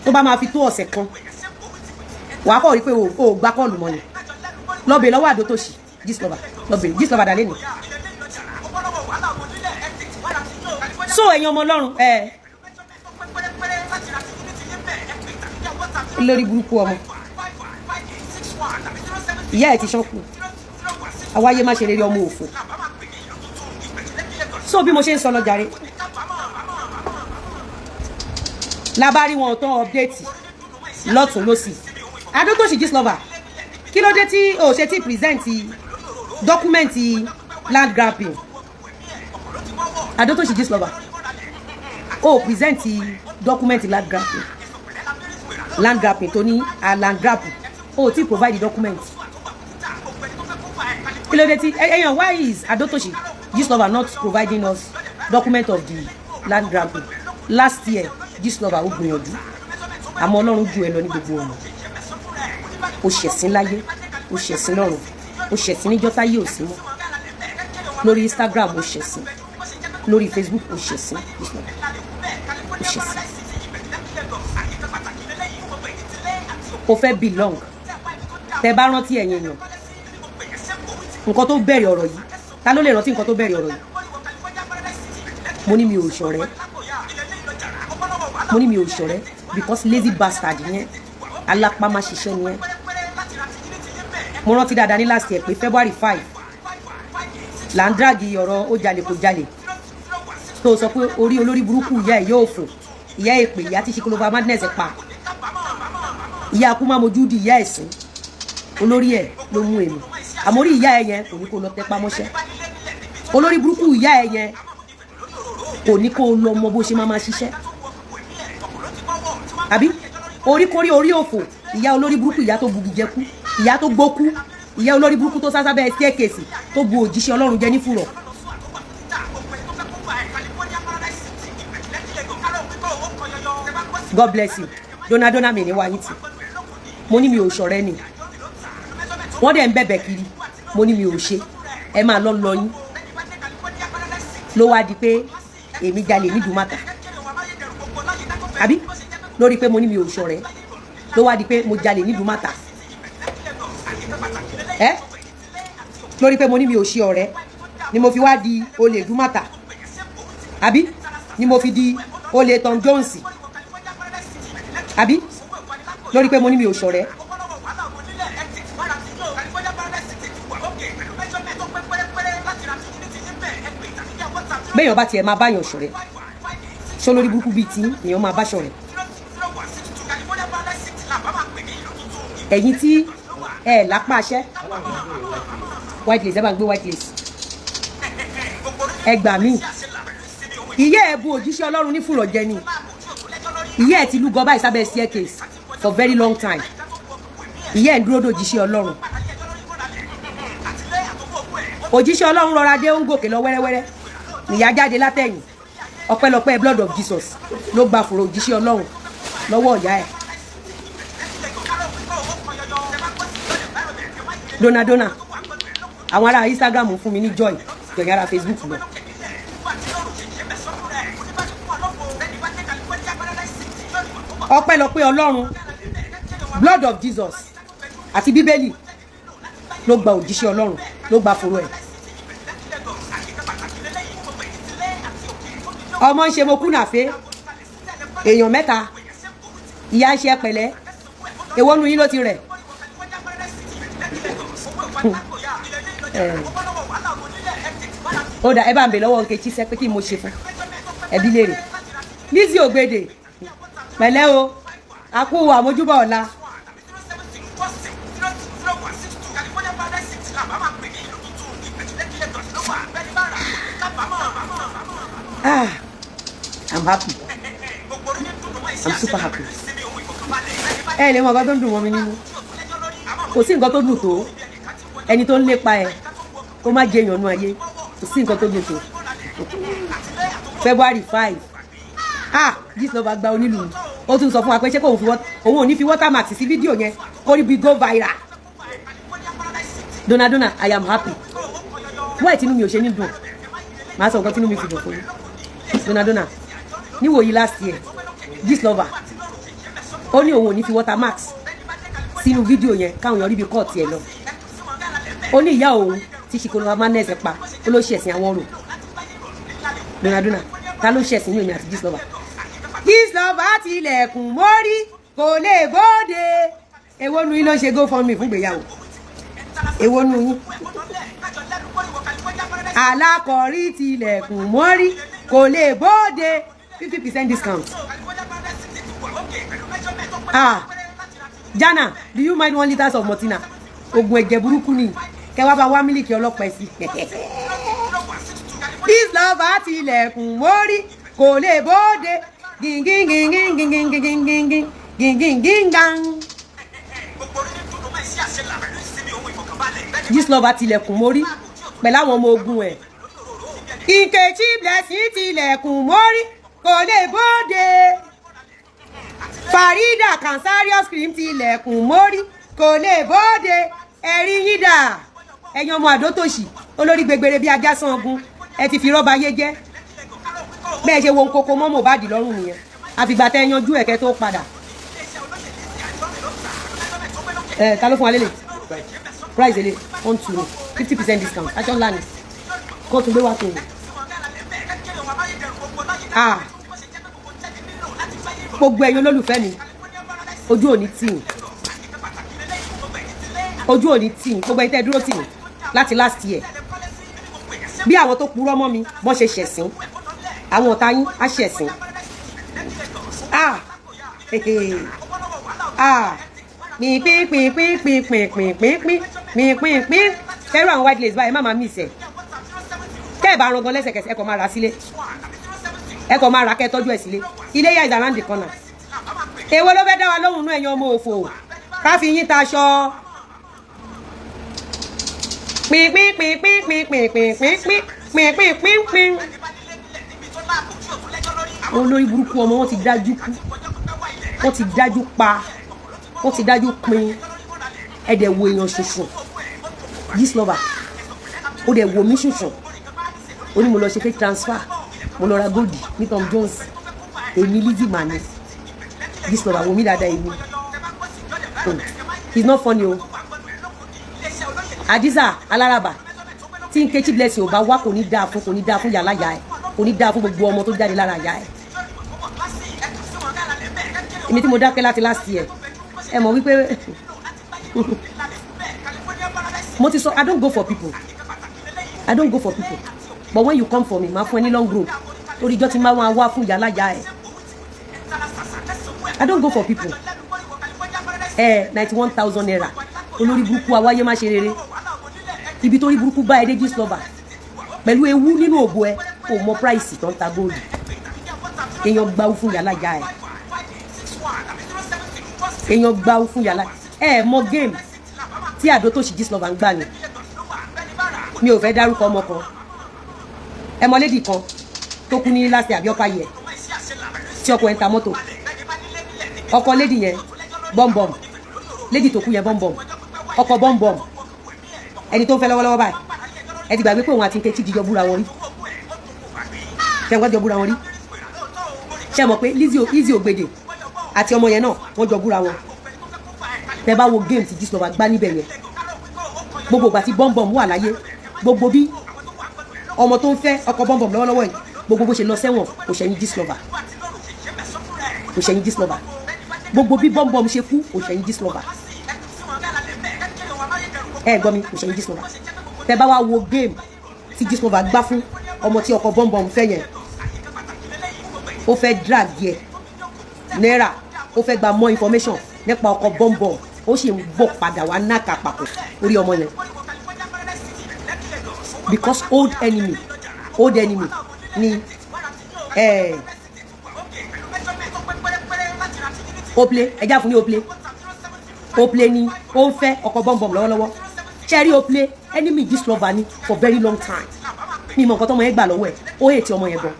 tó bá máa fi tó ọ̀sẹ̀ kan, wàá kọ́ rí pé o ò gbá call mọ́ ni. Lọ́bẹ̀ lọ́wọ́ àdó tó ṣì Gistlover, lọ́bẹ̀ Gistlover dà lẹ́nu. So ẹ̀yin ọmọ Ọlọ́run, ẹ lórí burúkú ọmọ ìyá ẹ̀ ti ṣánkù, àwáyé má ṣe rere, ọmọ òfò. So bí mo ṣe ń sọ lọ jàre, labari wọn tán, update lọ́tún lọ́sì. Adótòṣì Gistlover, kí ló dé tí o ṣe tí present document land grabbing? Adótòṣì Gistlover, o present document land grabbing, land grabbing tó ní a land grab, o ti provide the document. Kí ló dé tí ẹyàn, why is Adótòṣì Gistlover not providing us document of the land grabbing last year? Gistlover, ó gbìyànjú, àmọ́ Ọlọ́run ju ẹ lọ ní gbogbo ọ̀nà. Ó ṣẹ̀sín láyé, ó ṣẹ̀sín lọ́run, ó ṣẹ̀sín níjọ́ táyé ò sí mọ́. Lórí Instagram, ó ṣẹ̀sín. Lórí Facebook, ó ṣẹ̀sín. Gistlover, ó ṣẹ̀sín. Ó fẹ́ belong. Tẹ bá rántí, ẹ̀yin èèyàn, nǹkan tó bẹ̀rẹ̀ ọ̀rọ̀ yìí, ta ló lè rántí nǹkan tó bẹ̀rẹ̀ ọ̀rọ̀ yìí? Mo ní mi ò ṣọ̀rẹ́, mo ní mi ò ṣọ̀rẹ́ because lazy bastard yẹn, alápá má ṣiṣẹ́ yẹn. Mo rántí dáadáa ní last year pé February 5 là ń drag ọ̀rọ̀ ó jalè kò jalè, tó sọ pé orí olórí burúkú ìyá ẹ̀ yóò fò, ìyá èpè, ìyá tí ṣikolova madness pa, ìyá akú má mojú di, ìyá ẹ̀sìn olórí ẹ̀ ló mú èmi. Àmọ́ orí ìyá ẹ̀ yẹn kò ní kó lọ tẹpá mọ́ṣẹ́. Olórí burúkú ìyá ẹ̀ yẹn kò ní kó lọ mọ bó ṣe máa máa ṣiṣẹ́, àbí oríkórí orí òfò, ìyá olórí burúkú, ìyá tó bugi jẹkú, ìyá tó gbókú, ìyá olórí burúkú tó sásá bẹ́ẹ̀ staircase, tó bu òjíṣẹ́ Ọlọ́run jẹ nífùrọ̀. God bless you. Donadona mi ní wáyé tì. Mo ní mi ò ṣọ̀rẹ́ ni, wọ́n dẹ̀ ń bẹ̀bẹ̀ kiri. Mo ní mi ò ṣe, ẹ máa lọ lọ yín. Ló wá di pé èmi jalè ní Dùmàtà, àbí lórí pé mo ní mi ò ṣọ̀rẹ́, ló wá di pé mo jalè ní Dùmàtà. Ẹ lórí pé mo ní mi ò ṣe ọ̀rẹ́ ni mo fi wá di olè Dùmàtà, àbí ni mo fi di olè Tom Jones, àbí lórí pé mo ní mi ò ṣọ̀rẹ́. Béèyàn bá tiẹ̀ máa báyàn ṣọ̀rẹ́, ṣó lórí burúkú bíi tí èèyàn máa bá ṣọ̀rẹ́? Ẹ̀yin tí ẹ lápá aṣẹ́ white lace, ẹ bá ń gbé white lace, ẹ gbà mí. Ìyá ẹ bu òjíṣẹ́ Ọlọ́run ní fùrọ̀ jẹ ni. Ìyá ẹ ti lúgọ báyìí sábẹ́ staircase for very long time. Ìyá ẹ ń dúró dòjíṣẹ́ Ọlọ́run. Òjíṣẹ́ Ọlọ́run rọra dé, ó ń gòkè lọ wẹ́rẹ́wẹ́rẹ́, nìyá jáde látẹ̀yìn. Ọpẹ́lọpẹ́ blood of Jesus ló gba fùrọ̀ òjíṣẹ́ Ọlọ́run lọ́wọ́ ìyá ẹ̀. Donadona, àwọn ará Instagram fún mi ní joy jọ̀yìn ará Facebook lọ. Ọpẹ́lọpẹ́ Ọlọ́run, blood of Jesus àti Bíbélì ló gba òjíṣẹ́ Ọlọ́run, ló gba fòrò ẹ̀. Ọmọ ń ṣe mo kú nàfẹ́ èèyàn mẹ́ta, ìyá ń ṣe pẹ̀lẹ́. Èwo nu yín ló ti rẹ̀? Ó dà, ẹ bá ń bè lọ́wọ́ Nkechi sẹ́ pé kí mo ṣe fún ẹbí léèrè. Lizzy Ògbèdè, pẹ̀lẹ́ o, a kú àmójúbà ọ̀la. Ah, I'm happy, I'm super happy. Ẹ lè mọ nǹkan tó ń dùn mọ́ mi nínú. Kò sí nǹkan tó dùn tó ẹni tó ń lépa ẹ kó má jẹ èèyàn nú ayé. Kò sí nǹkan tó dùn tó February 5. Ah, Gistlover gba onílù. Ó tún sọ fún wa pé ṣé kò fi òun ò ní fi watermark sí fídíò yẹn kó rí bí go viral. Donadona, I am happy. Why tinú mi ò ṣe ní dùn? Màá sọ nǹkan tínú mi fi dùn fún yín. Donadona níwòyí last year, Gistlover ó ní òun ò ní fi watermarks sínú fídíò yẹn káwọn èèyàn ríbi kọ́ọ̀tì ẹ̀ lọ. Ó ní ìyá òun tí ṣìkòlò madness pa, ó ló ṣẹ̀sìn àwọn rò. Donadona, ta ló ṣẹ̀sìn ní èmi àti Gistlover? Gistlover tilẹ̀kùn mórí, kò lè bóde. Èwo nu yín ló ń ṣe GoFundMe fún ìgbéyàwó? Èwo nu yín? Alákọ̀ọ́rí tilẹ̀kùn mórí, kò lè bóde. 50% discount. Ah, Jana, do you mind 1 litres of Maltina? Oògùn ẹ̀jẹ̀ burúkú ni kẹwàá bá wá mílìkì ọlọ́pàá sí. Gistlover tilẹ̀kùn mórí, kò lè bóde. Gíngíngíngíngíngíngíngíngíngíngán. Gistlover tilẹ̀kùn mórí pẹ̀lú àwọn ọmọ ogun ẹ̀. Nkechi Blessing tilẹ̀kùn mórí, kò lè bóde. Farida Cancerious cream tilẹ̀kùn mórí, kò lè bóde. Ẹ̀rí yín dà, ẹ̀yin ọmọ àdótòṣì olórí gbẹgbẹrẹ bíi ajá sangun. Ẹ ti fi rọ́bà ayé jẹ́. Bẹ́ẹ̀ ṣe wo nkoko mọ́ Mohbad lọ́rùn nìyẹn, àfìgbà tẹ́ yanjú ẹ̀kẹ́ tó padà. Ẹ ta ló fún wa lélẹ̀? Price lélẹ̀ 12 ni, 50% discount. Aṣọ ńlá ni kó tún gbé wá tó wò. Ah, gbogbo ẹ̀yin olólùfẹ́ mi, ojú òní tì yín, ojú òní tì yín. Gbogbo ẹ̀yin tẹ́ dúró tì mí láti last year, bí àwọn tó purọ́ mọ́ mi bọ́n ṣe ṣẹ̀sín, àwọn ọ̀tá yín á ṣẹ̀sín. Ah ah, pín pín pín pín pín pín pín pín pín pín pín pín. Kẹrù àwọn white lace báyìí, má máa miss ẹ. Tẹ́ ẹ bá ran gan lẹ́sẹ̀kẹsẹ̀, ẹ kàn máa rà sílé, ẹ kàn máa rà kẹ́ tọ́jú ẹ̀ sílé. Iléyá is around the corner. Èwo ló fẹ́ dá wa lóhùn nú ẹ̀yin ọmọ òfò ká fi yín taṣọ? Pín pín pín pín pín pín pín pín pín pín pín pín pín. Olórí burúkú ọmọ, wọn ti dájú kú, wọn ti dájú pa, wọn ti dájú pin. Ẹ̀dẹ̀ wo èèyàn ṣoṣo, Gistlover, ó dẹ̀ wo mí ṣoṣo. Ó ní mo lọ ṣe fake transfer, mo lọ ra gold ní Tom Jones. Èmi Lizzy mani. Gistlover, wo mí dáadáa. Èmi, it's not funny o. Hadiza Alárabà, tí Nkechi Blessing ò bá wá, kò ní dáa fún, kò ní dáa fún yàrá yà ẹ, kò ní dáa fún gbogbo ọmọ tó jáde lára yà ẹ. Èmi tí mo dákẹ́ láti last year, ẹ mọ̀ wípé mo ti sọ, I don't go for people, I don't go for people, but when you come for me, máa fún ẹ ní long road, torí ijọ́ tí máa wá fún yàrá yà ẹ. I don't go for people. Ẹ ₦91,000. Olórí burúkú awáyé má ṣe rere, ibi tó rí burúkú bá ẹ dé. Gistlover, pẹ̀lú ewu nínú ògo ẹ, kò mọ price tó ń ta gold. Èèyàn gbáwó fún yàrá yà ẹ, èèyàn gbáwó fún yàrá ẹ. Mọ game tí àdó tó ṣì Gistlover ń gbà ni. Mi ò fẹ́ dárúkọ ọmọ kan. Ẹ mọ lady kan tó kú ní last year àbí ọ̀pá yẹ, tí ọkọ ẹ̀ ń ta mọ́tò. Ọkọ lady yẹn, bọ́m̀bọ̀m, lady tó kú yẹn, bọ́m̀bọ̀m, ọkọ bọ́m̀bọ̀m, ẹni tó ń fẹ́ lọ́wọ́lọ́wọ́ báyìí. Ẹ ti gbàgbé pé òun àti Nkechi jíjọ búra wọn rí? Ṣé wọ́n jọ búra wọn rí? Ṣé mọ̀ pé Lizzy Ògbèdè àti ọmọ yẹn náà, wọ́n jọ búra wọn? Tẹ bá wo game tí Gistlover gbá níbẹ̀ yẹn, gbogbo ìgbà tí bọ́m̀bọ̀m wà láyé, gbogbo bí ọmọ tó ń fẹ́ ọkọ bọ́m̀bọ̀m lọ́wọ́lọ́wọ́ yìí, gbogbo bó ṣe lọ sẹ́wọ̀n, kò ṣẹ̀yìn Gistlover, kò ṣẹ̀yìn Gistlover. Gbogbo bí bọ́m̀bọ̀m ṣe kú, kò ṣẹ̀yìn Gistlover. Ẹ gbọ́ mi, kò ṣẹ̀yìn Gistlover. Tẹ bá wá wo game tí Gistlover gbá fún ọmọ tí ọkọ bọ́m̀bọ̀m fẹ́ yẹn, ó fẹ́ drag yẹ náírà, ó fẹ́ gba more information nípa ọkọ bọ́m̀bọ̀m, ó sì ń bọ̀ padà wá náka papọ̀ orí ọmọ yẹn, because old enemy, old enemy ni ople. Ẹja fún ní ople. Ople ni ó ń fẹ́ ọkọ bọ́m̀bọ̀m lọ́wọ́lọ́wọ́. Ṣẹ́rí ople, enemy Gistlover ni for very long time. Mi mọ nǹkan tọmọ yẹn gbà lọ́wọ́ ẹ̀. Ó hate ọmọ yẹn gan,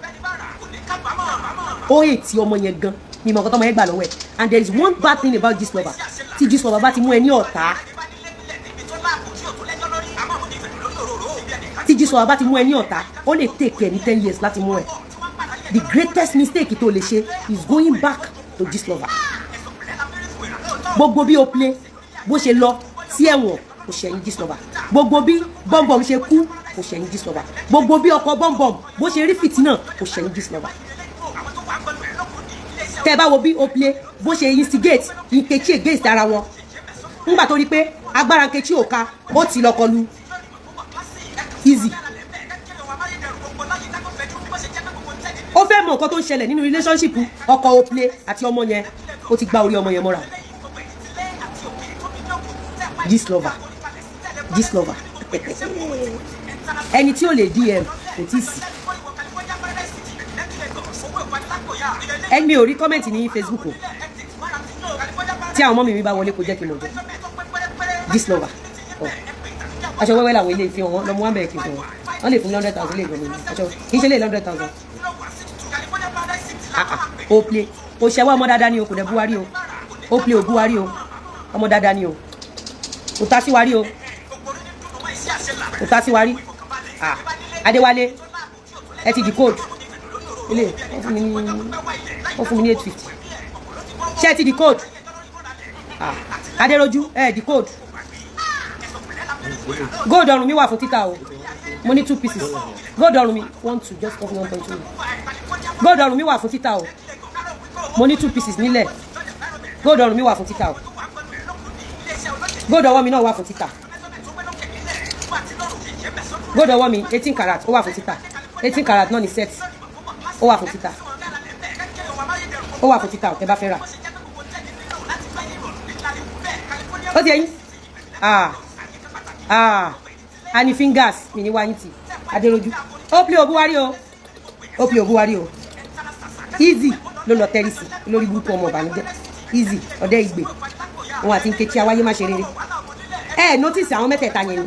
ó hate ọmọ yẹn gan. Mi mọ nǹkan tọmọ yẹn gbà lọ́wọ́ ẹ̀. And there is one bad thing about Gistlover: tí Gistlover bá ti mú ẹ ní ọ̀tá, Tí Gistlover bá ti mú ẹ ní ọ̀tá, ó lè take ẹ ní 10 years láti mú ẹ. The greatest mistake tó lè ṣe is going back to Gistlover. Gbogbo bí o play bó ṣe lọ sí ẹ̀wọ̀n, kò ṣẹ̀yìn Gistlover. Gbogbo bí Bọ́m̀bọ̀m ṣe kú, kò ṣẹ̀yìn Gistlover. Gbogbo bí ọkọ Bọ́m̀bọ̀m bó ṣe rí fìtínà, kò ṣẹ̀yìn Gistlover. Tẹ́ ẹ bá wo bí o play bó ṣe instigate Nkechi against ara wọn, ńgbà tó rí pé agbára Nkechi ò ká, ó ti lọ kọlu Easy. Ó fẹ́ mọ nǹkan tó ń ṣẹlẹ̀ nínú relationship ọkọ Ople àti ọmọ yẹn. Ó ti gba orí ọmọ yẹn mọ́ra. Gistlover, Gistlover, ẹni tí ó lè DM kò tí ì sí. Ẹni mi ò rí comment ní Facebook o. Tí àwọn ọmọ mi bá wọlé, kó jẹ́ kí n mọ̀ jẹ́. Gistlover ọ aṣọ wẹ́wẹ́ làwọn ilé ìfihàn wọn lọ́mọ wọn bẹ̀rẹ̀ kí n fún wọn. Wọ́n lè fún mi 100,000 lè gbọ́n mi aṣọ kì í ṣe lè 100,000. Ah ah, ó play kò ṣẹwọ́. Ọmọ dáadáa ni o, kò dẹ̀ buwari o. Ó play ò buwari o. Ọmọ dáadáa ni o, kò tá sí wa rí o, kò tá sí wa rí. Ah, Adéwálé, ẹ ti decode ilé. Wọ́n fún mi ní 850. Ṣé ẹ ti decode? Ah, Adéròjú, ẹ decode. Gold ọrùn mi wà fún títà o. Mo ní two pieces gold ọrùn mi, one two, just cover 1.2. Gold ọrùn mi wà fún títà o. Mo ní two pieces nílẹ̀. Gold ọrùn mi wà fún títà o. Gold ọwọ́ mi náà wà fún títà. Gold ọwọ́ mi, 18 karat, ó wà fún títà. 18 karat náà ní set. Ó wà fún títà, ó wà fún títà o. Tẹ́ bá fẹ́ rà, ó ti ẹyin. Ah ah, honey fingers mi ní wáyé tì. Adéròjú, ó pè òbúwárí o, ó pè òbúwárí o. Easy ló lọ tẹ́rì sí lórí burúkú, ọmọ ìbànújẹ́. Easy ọ̀dẹ́ ìgbè, òun àti Nkechi awáyé má ṣe rere. Ẹ notice àwọn mẹ́tẹ̀ẹ̀ta yẹn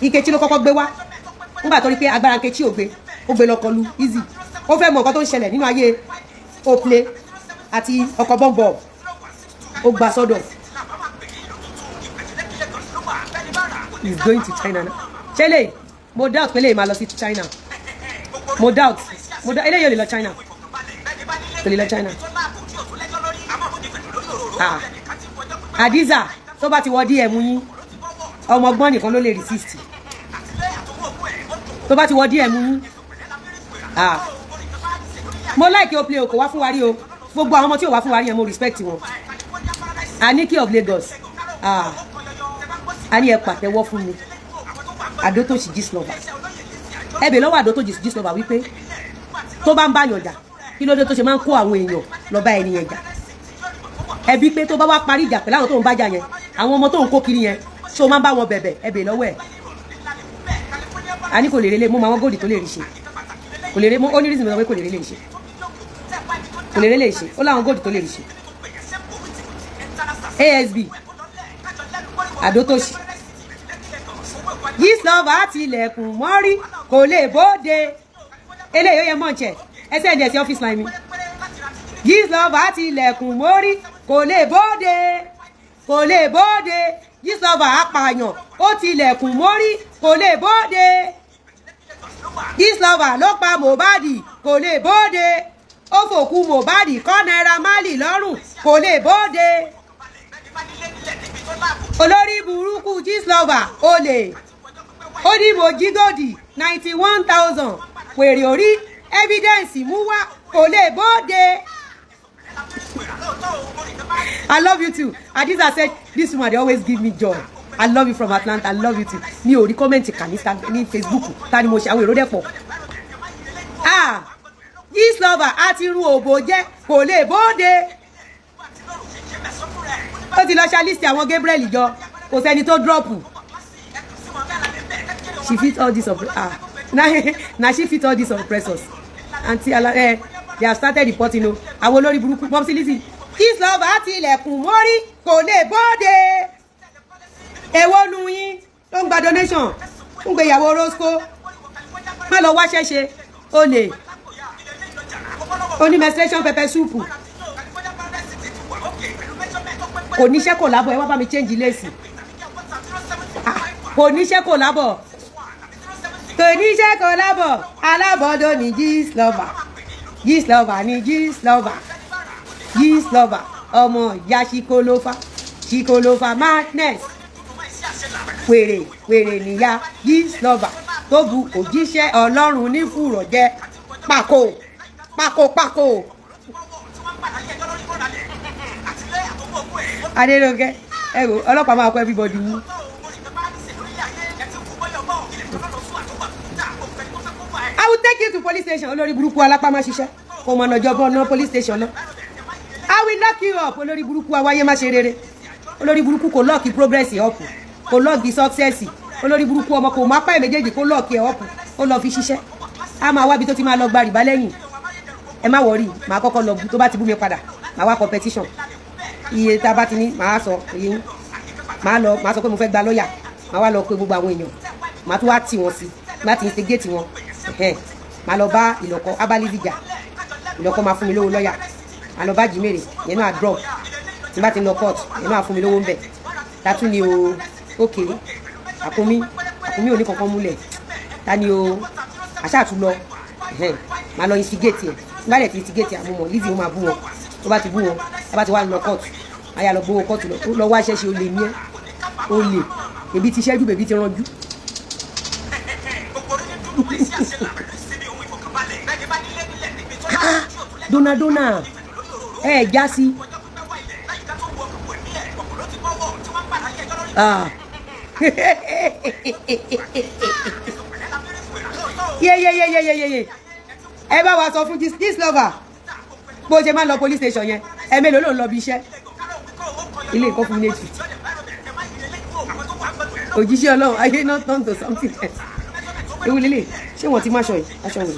ni Nkechi ló kọ́kọ́ gbé wá. Nígbà tó rí pé agbára Nkechi ò gbé, ó gbé lọ kọlu Easy. Ó fẹ́ mọ nǹkan tó ń ṣẹlẹ̀ nínú ayé Ople àti ọkọ̀ Bọ́m̀bọ̀. Ó gbà sọ́dọ̀. He's going to China now. Ṣé lè mo doubt pé lè máa lọ sí China? Mo doubt, mo doubt. Eléyìí ò lè lọ China, kò lè lọ China. Ah, Hadiza, tó bá ti wọ DM yín, ọmọ ọgbọ́n nìkan ló lè resist. Tó bá ti wọ DM yín. Ah, mo like Ople o. Kò wá fún wa rí o. Gbogbo àwọn ọmọ tí ò wá fún wa rí yẹn, mo respect wọn. Aniki of Lagos, ah, a ní ẹ pàtẹ́wọ́ fún mi. Àdótòsí Gistlover, ẹ bè lọ́wọ́ Àdótòsí Gistlover wípé tó bá ń bá yàn jà, kí ló dé tó ṣe máa ń kó àwọn èèyàn lọ bá ẹni yẹn jà? Ẹbí pé tó bá wá parí ìjà pẹ̀lú àwọn tó ń bá jà yẹn, àwọn ọmọ tó ń kó kiri yẹn, ṣé o máa ń bá wọn bẹ̀bẹ̀? Ẹ bè lọ́wọ́ ẹ̀. A ní kò lè relé mo máa wọn gold tó lè rí ṣe, kò lè ré. Ó ní reason pé kò lè relé ṣe, kò lè relé ṣe. Ó láwọn gold tó lè rí ṣe. ASB Àdótòṣì Gistlover tilẹ̀kùn mọ́rí, kò lè bóde. Eléyìí ó yẹ mọ̀ọ́nchẹ̀. Ẹ send ẹ̀ sí office line mi. Gistlover tilẹ̀kùn mọ́rí, kò lè bóde, kò lè bóde. Gistlover apààyàn, ó tilẹ̀kùn mórí, kò lè bóde. Gistlover ló pa Mohbad, kò lè bóde. Ó fòkú Mohbad kọ́ Naira Marley lọ́rùn, kò lè bóde. Olórí burúkú Gistlover, olè. Ó ní mo jí gold 91,000, wèrè orí evidence mú wá, kò lè bóde. I love you too. Adiza said this woman dey always give me joy. I love you from Atlanta. I love you too. Mi ò rí comment kà ní ní Facebook. Ta ni mo ṣe? Àwọn èrò dẹ̀ pọ̀. Ah, Gistlover á ti rún òbò jẹ́, kò lè bóde. Ó ti lọ ṣe àwọn Gabriel jọ, kò sẹ́ni tó drop. She fit all this, ah, na she fit all these oppressors. Aunty ala eh, they have started reporting o. Àwọn olórí burúkú Popsi Lizzy. Gistlover tilẹ̀kùn mórí, kò lè bóde. Èwo nu yín tó ń gba donation ń gbé ìyàwó Rosco? Má lọ wáṣẹ́ ṣe olè oní menstruation pepper soup. Kò níṣẹ́, kò lábọ̀. Ẹ wá bá mi change lace. Ah, Kò níṣẹ́, kò lábọ̀, kò níṣẹ́, kò lábọ̀. Alábọ̀dọ̀ ní Gistlover. Gistlover ní Gistlover. Gistlover, ọmọ ìyá Ṣikolofa, Ṣikolofa madness. Wèrè wèrè níyà Gistlover tó bu òjíṣẹ́ Ọlọ́run ní fùrọ̀ jẹ. Pàkó pàkó pàkó. Adérónkẹ́, ẹ wo ọlọ́pàá máa kó everybody mú. I will take you to police station. Olórí burúkú alápá má ṣiṣẹ́, kò mọ̀ ọ̀nà ìjọba, ọ̀nà police station lọ. I will lock you up. Olórí burúkú awáyé má ṣe rere, olórí burúkú. Kò lock progress up, kò lock success. Olórí burúkú ọmọ, kò má pa ẹ̀ méjèèjì, kó lock ẹ̀ up, ó lọ fi ṣiṣẹ́. A máa wábi tó ti máa lọ gba rìbá lẹ́yìn. Ẹ má worry, màá kọ́kọ́ lọ tó bá ti bú mi padà, màá wá competition. Iye tá a bá ti ní, màá sọ èyí. Màá lọ, màá sọ pé mo fẹ́ gba lọ́ọ̀yà. Màá wá lọ pé gbogbo àwọn èèyàn, màá tún wá tì wọ́n sí láti instigate wọn. Màá lọ bá ìlọ̀kọ abálídìjà, ìlọ̀kọ máa fún mi lówó lọ́ọ̀yà. Màá lọ bá jìmèrè yẹn náà, drop tí bá ti lọ court yẹn náà, fún mi lówó ń bẹ̀. Tatu ni o. Ok, àkúnmí, àkúnmí ò ní kankan múlẹ̀. Ta ni o? Àṣà tún lọ, màá lọ instigate ẹ̀. Tí bá dẹ̀ ti instigate àmúmọ̀ Lizzy, ó máa bú wọn. Tó bá ti bú wọn, tó bá ti wá lọ court, àyà lọ gbowó court, lọ wá ṣẹ́ṣe. Olè ní ẹ́, olè. Bèbí ti ṣẹ́jú, bèbí ti ranjú. Donadona ẹ já sí. Ah. Yeyeyeyeyeye, ẹ bá wa sọ fún Gistlover bó ṣe máa ń lọ police station yẹn. Ẹ mélòó ló ń lọ bí iṣẹ́ ilé ìkọ́ fún mi ní 850. Òjíṣẹ́ Ọlọ́run ayé náà turn to something else. Ewu lélẹ̀, ṣé wọ́n ti má aṣọ yìí? Aṣọ wòlé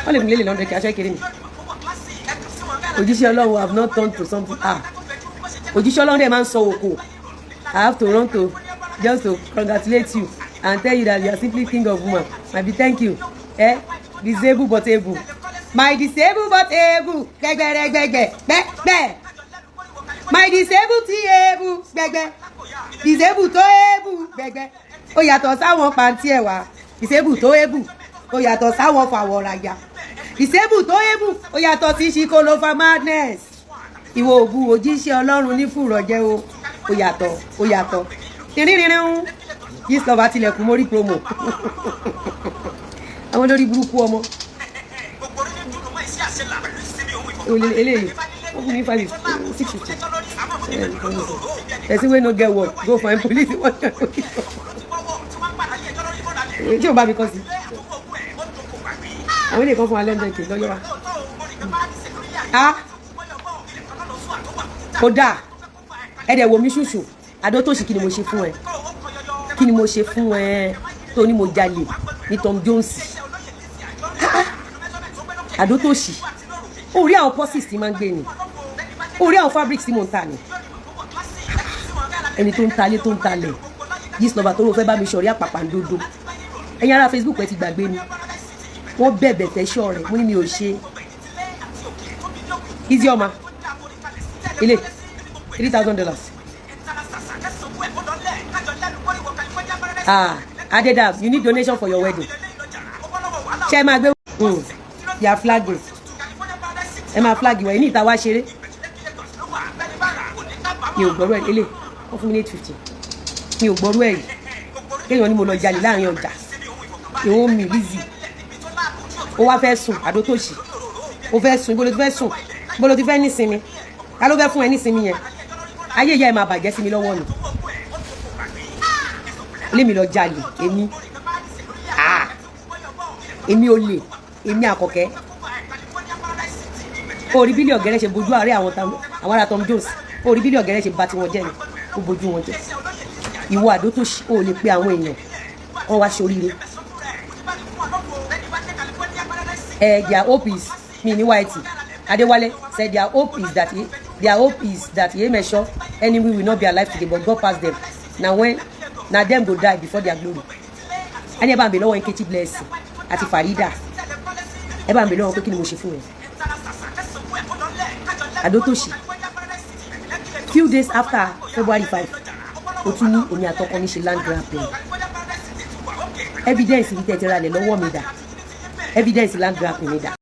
wọ́n lè fún lélẹ̀ lọ́ndẹ̀ kí aṣọ ìkéré mi. Òjíṣẹ́ Ọlọ́run have not turned to something. Ah, òjíṣẹ́ Ọlọ́run dẹ̀ máa ń sọ òkò. I have to run to just to congratulate you and tell you that you are simply king of woman. My be, thank you. Eh, disabled but able, my disabled but able, gbẹgbẹrẹgbẹgbẹ gbẹgbẹ. My disabled ti able, gbẹgbẹ. Disabled tó able, gbẹgbẹ. Ó yàtọ̀ sáwọn pàǹtí ẹ̀wà. Disabled tó able, ó yàtọ̀ sáwọn fàwọ̀rajà. Disabled tó able, ó yàtọ̀ sí ṣikolofa madness. Ìwọ òbu òjíṣẹ́ Ọlọ́run ní fùrọ̀ jẹ́ o. Ó yàtọ̀, ó yàtọ̀ tìrìnrìnrìn. Gistlover tilẹ̀kùn mórí promo àwọn olórí burúkú ọmọ eléyìí. Wọ́n fún mi five 650. Person wey no get work go find police. Tí o bá mi kọ́ sí àwọn ilé kan fún wa lẹ́ńdẹ̀kì lọ́yọ́ wa. Ah, kódà ẹ dẹ̀ wò mí ṣùṣù. Adótòṣì, kí ni mo ṣe fún ẹ? Kí ni mo ṣe fún ẹ tó ní mo jalè ní Tom Jones? Adótòṣì, ó rí àwọn purses tí máa ń gbé ni, ó rí àwọn fabrics tí mò ń tà ni. Ẹni tó ń talé, tó ń talẹ̀. Gistlover tó ló fẹ́ bá mi sọ̀rí àpàpàǹdodo. Ẹ̀yin ará Facebook, ẹ ti gbàgbé ni. Wọ́n bẹ̀bẹ̀ fẹ́ ṣọ́ rẹ̀, mo ní mi ò ṣe. Easy ọmọ ilé, $3,000. Ah, Adedab, you need donation for your wedding. Ṣé ẹ máa gbé ya flagging? Ẹ máa flag ìwà ní ìta wá ṣeré. Mi ò gbọ́rú ẹ̀. Ilé wọ́n fún mi ní 850. Mi ò gbọ́rú ẹ̀ yìí. Kéèyàn ní mo lọ jalè láàrin ọjà. Ìwọ̀n mi Lizzy, ó wá fẹ́ sùn. Àdótòṣì, ó fẹ́ sùn. Ibo ló ti fẹ́ sùn? Ibo ló ti fẹ́ nísinmi? Ta ló fẹ́ fún ẹ nísinmi yẹn? Ayé ìyá ẹ máa bàjẹ́ sí mi lọ́wọ́ ni. Ilé mi lọ jalè. Èmi, ah, èmi ò lè, èmi àkọ́kẹ́. Orí bílí ọ̀gẹ́rẹ́ ṣe bojú àárẹ̀ àwọn ará Tom Jones. Orí bílí ọ̀gẹ́rẹ́ ṣe bà tiwọn jẹ́ ni, ó bojú wọn jẹ́. Ìwọ àdótòṣì, ó lè pe àwọn èèyàn wọn wá ṣoríire ẹ. Their hope is me ní white. Adéwálé said their hope is that Yemesho enemy will not be alive today, but God pass them. Na when na them go die before their glory. Ẹni ẹ bá ń bè lọ́wọ́ Nkechi Blessing àti Farida, ẹ bá ń bè lọ́wọ́ pé kí ni mo ṣe fún ẹ, Àdótòṣì. Few days after February 5, O tún ní èmi àtọkọ mi ṣe land grabbing. Evidence yìí tẹ́ ti ra lẹ̀ lọ́wọ́ mi dà? Evidence land grabbing mi dà?